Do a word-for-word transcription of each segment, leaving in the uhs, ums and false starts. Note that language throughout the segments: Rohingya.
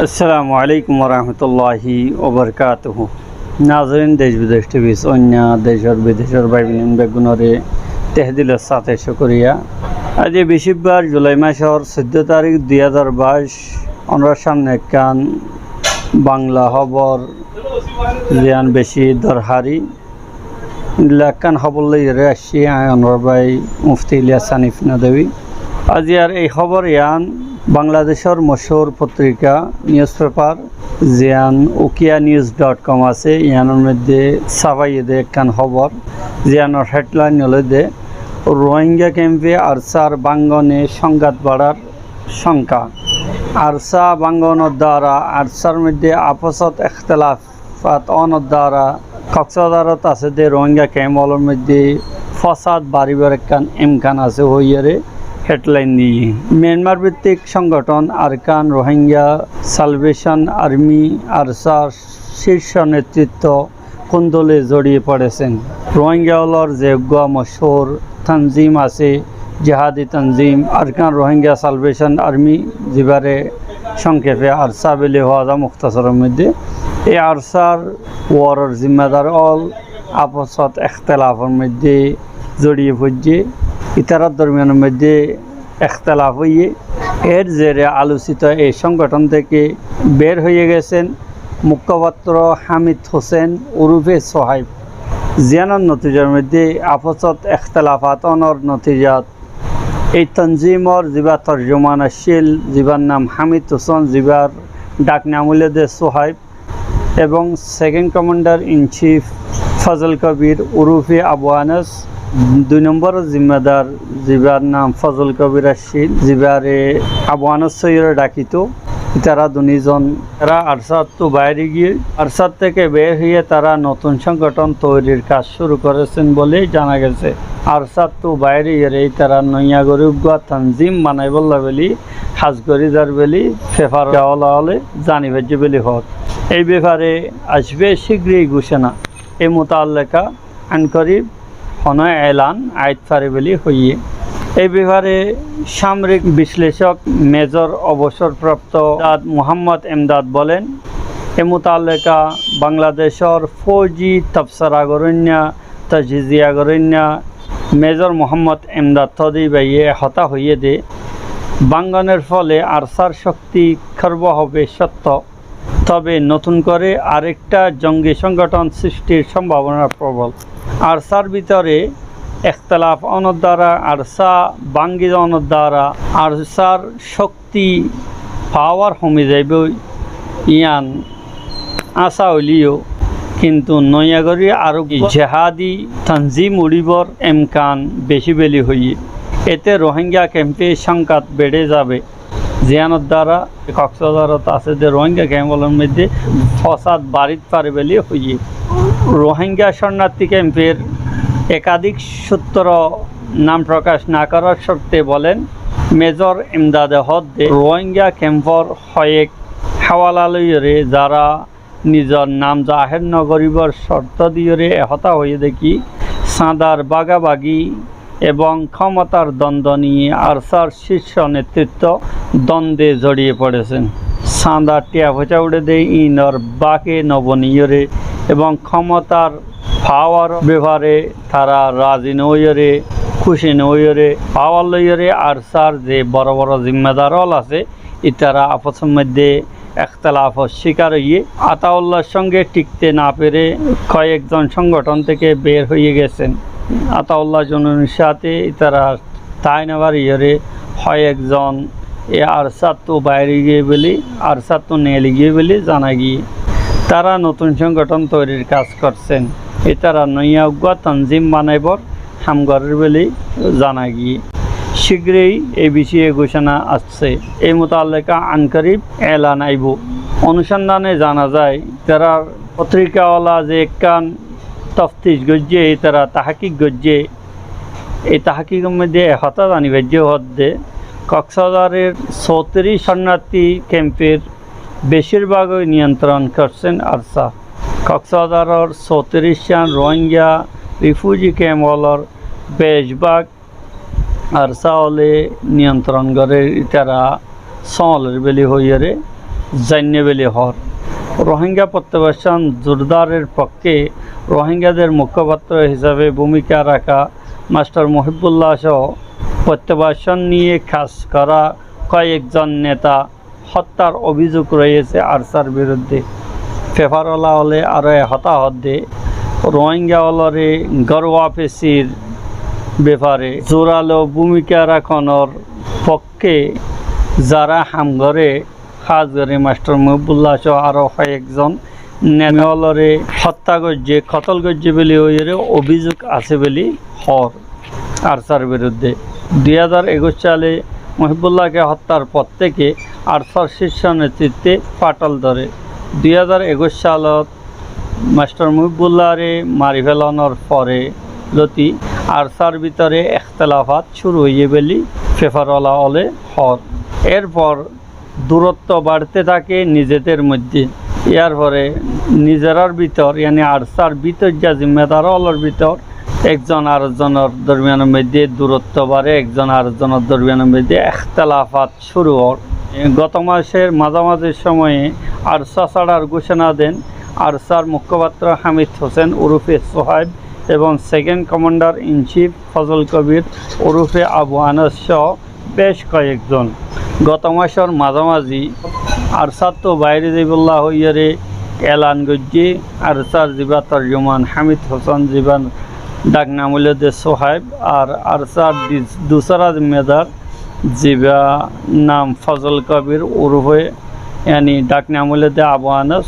Assalamu alaikum warahmatulláhi wabarakátuhu. Nazirin, dec bidec tivi óinna decór bidecór bái boin beggúnoré tehe dilor sáte cúkuriya. Aijja bicíbbar, julai macór soiddó tarík, dui házar baic, onórar sámne ekkán bangla hóbor, ziyán beci dorhari. Endilla ekkán hóbor loiyóre aiccí añí, onórar bái Mufti Ilyas Hanif Nadwi. Aijjar ei hóbor yián Bangladecór mochúr fotrika, newspaper, ziyán Ukiya News dot com asé, yiánor moiddé sáfaiyé dé ekkán hóbor, ziyánor headline óilde, "Rohingya kempe ARSAr bángone songgát baçár sonka." ARSA bángone dara ARSAr moiddé afosot ektelaf fat ónor dara Koksbazarot asé dé Rohingya kemp ólor moiddé fosad baribár ekkán emkan asé hoiyére headline diyé. Myanmar bhittik songgothon Arakan Rohingya Salvation Army, ARSAr círco netritto kún dole zoriye foreséng. Rohingya ólor ze uggúa mochúr tanzim asé, jihadi tanzim Arakan Rohingya Salvation Army, zibáre songkepe ARSA buli hoó za muktasoror moiddé. Ei ARSAr woror zimmadar ól afosot ektelafor moiddé zoriye foijjé. Ítarar dormiyanor moiddé ektelaf óiye. Er zere alosito ei songgothon teke ber óiye gesen mukhopattro Hamid Hosen urufe Sohaib. Ziyánor notijar moiddé afosot ektelafat ónor notijat ei tanzimor zibá torjuman accíl, zibár nam Hamid Hosen, zibár dhak nam óilde Sohaib, ebong second commander in chief Fazol Kobir urufe Abu Anas, dui nombor zimmadar zibár nam Fazol Kobir accíl, zibáre Abu Anas hoiyóre dhakito, ítara duní zon, ítara ARSAttú baári giyé, ARSA teke ber óiye tará notun songgothon toirir kaj cúru koreséng buli zana gesé. ARSAttú baári óiyore ítara noiya gorí uggúa tanzim banaibólla buli hás gorí zar buli fefar óla óle zani faijjé buli hoór. Ei befare asbé cígroi gucona. Ei mutalleka ankorib honó elan aái fare buli hoiyé. Ei befare samrik bislecok mejor obosorprapto Emdad Muhammod Emdad bolen, ei mutalleka Bangladecór fouji tobsora goróinna, tojiziya goróinna Mejor Muhammod Emdad Todi báiye hotá hoiyé dé, báñgonor fole ARSAr cokti kórba hobe cotto, tobe notun kore arekta zongi songgothon srishtir sombabona probol. ARSAr bútore ektelaf ónor dara, ARSA báñgi ónor dara, ARSAr cokti, pawar homi zaiboi, yián asá óileyo, kintu noiya gorí aró jihadi tanzim uçíbor emkan beci buli hoiyé. Ete Rohingya kempe songkat beçe zabe. Ziyánor dara Koksbazarot asé dé Rohingya kemp ólor moiddé fosad barit fare buli hoiyé. Rohingya córnarti kemper ekadik cútro nam prokac na korar corte bolen, Mejor Emdade hoó dé Rohingya kemfor hoyek háwala loiyore zara nizor nam zaher no goríbar corto diyore e hotá hoiyé dé ki, sañdar bagabagi ebong kómotar dondoni ARSAr círco netritto dondwe zoriye foreséng. Sañdar thiya foicá uçé dé inor bake no boniyore ebong kómotar pawar befare tara razi no óiyore, kúci no óiyore, pawar loiyore ARSAr ze boro boro zimmadar ól asé, ítara afosor moiddé ektelafor cikar óiye. Ataullar songe thikte na fere koyekzon songgothon teke ber óiye gesé. Ataullar zonunir sáte ítara tái no fariyore koyekzon e ARSAttú baári giyé buli, ARSAttú neeli giyé buli zana giyé. Tara notun songgothon toirir kaj korsé. Ítara noiya uggúa tanzim banaibor ham gorer buli zana giyé. Cígroi e biciye gucona assé. E mutalleka ankorib elan aibo. Onusondane zana zai, ítarar fotrika ola ze ekkán toftic goijjé, ítara tahkik goijjé, e tahkikor moiddé e hotá zani faijjé hoó dé, Koksbazaror sótiric córnarti kemper becir bagoi niyontron korsé ARSA. Koksbazaror sótiric cán Rohingya rifuji kemp ólor bec bag ARSA óle niyontoron gorér, ítara sóoñlor bóli hoiyóre zainné bóli hoór. Rohingya protibashon zordaror fokkó Rohingyador mukhopattro hísabe bhumika raká mastor Muhibullah sóo protibashon niye kaz gorá koyekzon neta hóttar obhizuk roiyése ARSAr birudde. Fefarwala óle aró e hotá hoódde, Rohingya ólore gór wafesir befare zoralo bhumika rakonor fokkó zará ham goré, hás gorí mastor Muhibullah sóo aró koyekzon neta ólore hótta goijjé, kotol goijjé bóli hoiyóre obhizuk asé bóli hoór ARSAr birudde. Dui házar ekuic sale Muhibullahke hóttar por téke ARSAr cícco netritto fatol dóre. Dui házar ekuic salot mastor Muhibullahre mari felanor fore lóti ARSAr bútore ektelafat cúru óiye bóli fefarwala óle hoór. Erfor durotto baçté táke nizeder moiddé. Yárfore nizerar bútor, yáni ARSAr bútor za zimmadar ólor bútor ekzon arekzonor dormiyanor moiddé durotto baçé, ekzon arekzonor dormiyanor moiddé ektelafat cúru ór. Goto macór mazamazir cómoye ARSA sáçar gúcona den ARSAr mukhopattro Hamid Hosen urufe Sohaib ebong Second Commander in Chief Fozol Kobir urufe Abu Anas sóo bec koyekzon. Goto macór mazamazi ARSAttú baire zaibolla hoiyóre elan goijjé ARSAr zibá torjuman Hamid Hosen, zibár dhaknam óilde Sohaib, ar ARSAr di-, dusára zimmadar zibá nam Fozol Kobir urufe, yáni dhaknam óilde Abu Anas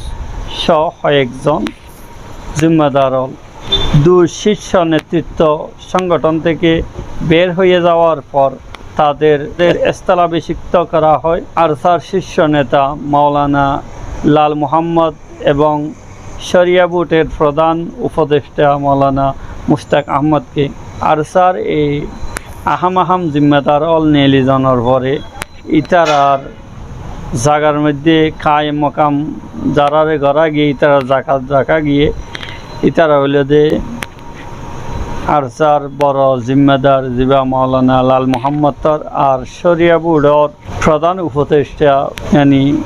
sóo koyekzon zimmadar ól. Dui cícco netritto songothon téke ber óiye zawar for tadere estelabisikto gora hoó ARSAr cícco neta Moulana Lal Muhammod ebong Coriya Buthor prodhan upodectha Moulana Mushtak Ahmodke. ARSAr ei aham aham zimmadar ól neeli zonor fore ítarar zagar moiddé kayem mokam zarare gora giyé, ítarar zaga, zaga giyé, ítara óilde ARSAr boro zimmadar zibá Moulana Lal Muhammodor ar Coriya Buthor prodhan upodectha, yáni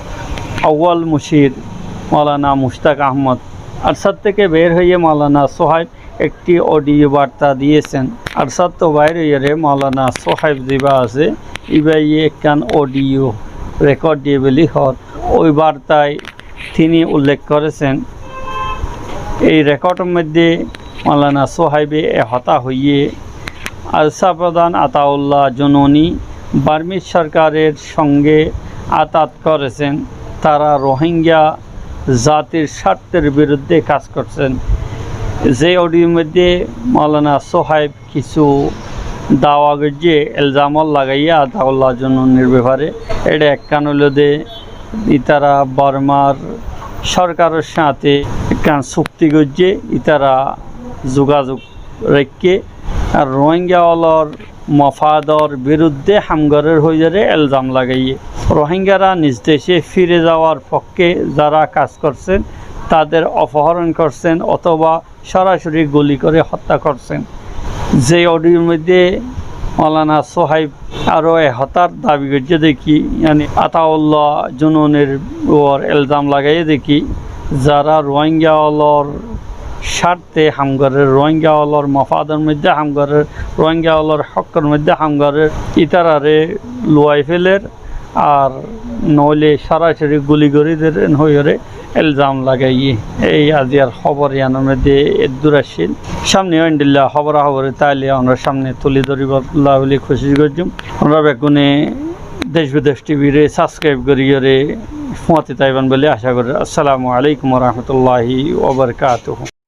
awwal mucir Moulana Mushtak Ahmod. ARSAr téke ber óiye Moulana Sohaib ekti audio barta diyésen. ARSAttú bair óiyore Moulana Sohaib zibá asé, íbaye ekkán audio record diyé bóli hoór. Ói bartai tini ullek gorésen. Ei recordor moiddé Moulana Sohaibe e hotá hoiyé, ARSA prodhan Ataullah Jununi Barmis sorkaror songe atat gorésen, tara Rohingya zatir sártor birudde kaz gorésen. Ze audio moiddé Moulana Sohaib kissú dawa goijjé, elzam ól lagaiyé Ataullah Jununir befare. Ede ekkán óilde ítara Bormar sorkaror sáñte ekkán sukti goijjé, ítara zugazug raikké, ar Rohingya ólor mofador birudde ham gorér hoiyore elzam lagaiyé. Rohingyara niz dece fire zawar fokke zara kaz gorésen, tader opohoron gorésen otoba sorasori guli gore hotta gorésen. Ze audio moiddé Moulana Sohaib aró e hotár dabi goijjé deki, yáni Ataullah Jununir uore elzam lagaiyé deki, zara Rohingya ólor sárte ham gorér, Rohingya ólor mofador moiddé ham gorér, Rohingya ólor hókor moiddé ham gorér, ítarare luwai feler, ar noóile sorasori guli gorí der, en hoiyore elzam lagaiyé. Ei aziyar hóbor iyanor moiddé eddur accíl. Samne ó endilla hóbora hóbori taile onórar samne tuli dóribolla buli kucíc goijjum. Onóra beggúne Desh Bidesh T V re subscribe goríyore fúañti táiban buli aca gorí. Assalamu alaikum wa rahmatullahi wa barakatuhu.